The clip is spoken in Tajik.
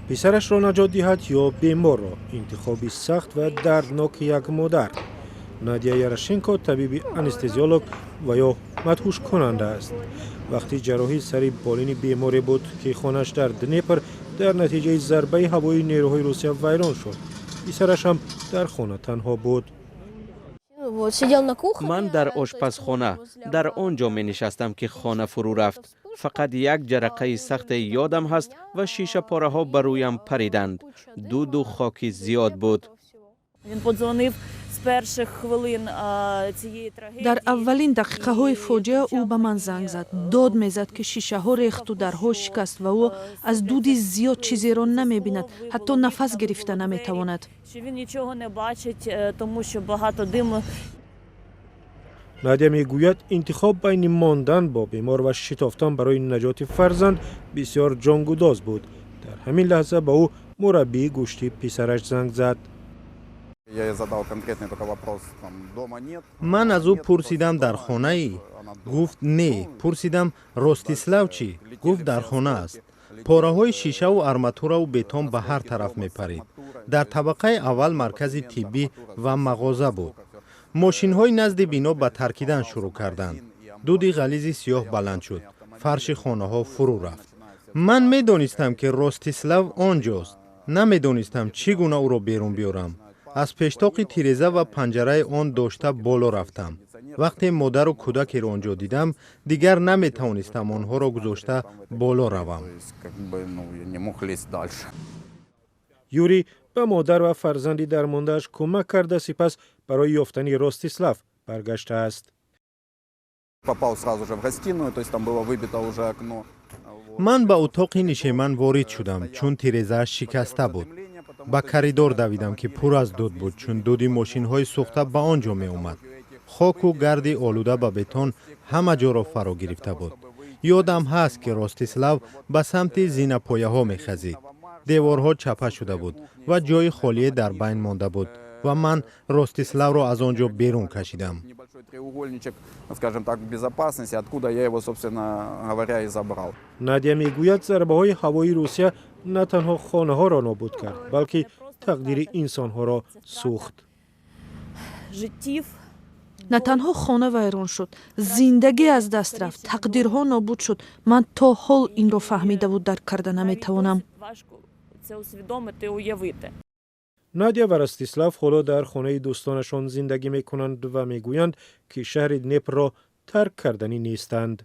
Писарашро наҷот диҳад ё беморро? Интихоби сахт ва дардноки як модар. Надя Ярошенко табиби анестезиолог ва ё мадҳушкунанда аст. Вақти ҷарроҳӣ сари болини беморе буд, ки хонааш дар Днепр дар натиҷаи зарбаи ҳавоии нерӯҳои Русия вайрон шуд. Писараш ҳам дар хона танҳо буд. Ман дар ошпазхона дар он ҷо менишастам, ки хона фурӯ рафт. Фақат як ҷарақаи сахте ёдам ҳаст ва шишапораҳо ба рӯям париданд. Дуду хоки зиёд буд. Він подзвонив з перших хвилин цієї трагедії. Дар аввалин дақиқаҳои фоҷиа ӯ ба ман занг зад, дод мезад, ки шишаҳо рехту дарҳо шикаст ва ӯ аз дуди зиёд чизеро намебинад, ҳатто нафас гирифта наметавонад. Що він нічого не бачить, тому що багато диму. Надя мегӯяд, интихоб байни мондан бо бемор ва шитофтан барои наҷоти фарзанд бисёр ҷонгудоз буд. Дар ҳамин лаҳза ба ӯ мураббии гӯшти писараш занг зад. Я ей задал конкретный только вопрос, там, дома нет. Ман аз ӯ пурсидам: «Дар хонаӣ?» Гуфт: «Не». Пурсидам: «Ростислав чӣ?» Гуфт: «Дар хона аст». Пораҳои шишаву арматураву бетон ба ҳар тараф мепарид. Дар табақаи аввал маркази тиббӣ ва мағоза буд. Мошинҳои назди бино ба таркидан шурӯъ карданд. Дуди ғализи сиёҳ баланд шуд, фарши хонаҳо фурӯ рафт. Ман медонистам, ки Ростислав он ҷост. Намедонистам, чӣ гуна ӯро берун биёрам. Аз пештоқи тиреза ва панҷараи он дошта боло рафтам. Вақте модару кӯдакеро он ҷо дидам, дигар наметавонистам онҳоро гузошта боло равам. То есть, как бы, ну, я не мог лезть дальше. Юрий ба модар ва фарзанди дармондааш кӯмак карда, сипас барои ёфтани Ростислав баргаштааст. Попал сразу же в гостиную, то есть там было выбито уже окно. Вот. Ман ба утоқи нишеман ворид шудам, чун тирезааш шикаста буд. Ба коридор давидам, ки пур аз дуд буд, чун дуди мошинҳои сӯхта ба он ҷо меомад. Хоку гарди олуда ба бетон ҳама ҷоро фаро гирифта буд. Ёдам ҳаст, ки Ростислав ба самти зинапояҳо мехазид. Деворҳо чапа шуда буд ва ҷои холие дар байн монда буд ва ман Ростиславро аз он ҷо берун кашидам. Небольшой треугольничек, скажем так, безопасности, откуда я его, собственно говоря, и забрал. Надя мегӯяд, зарбаҳои ҳавоии Русия на танҳо хонаҳоро нобуд кард, балки тақдири инсонҳоро сӯхт. Життів. На танҳо хона вайрон шуд, зиндагӣ аз даст рафт, тақдирҳо нобуд шуд. Ман то ҳол инро фаҳмидаву дарк карда наметавонам. Важко це усвідомити, уявити. Надя ва Ростислав ҳоло дар хонаи дӯстонашон зиндагӣ мекунанд ва мегӯянд, ки шаҳри Днепроро тарк карданӣ нестанд.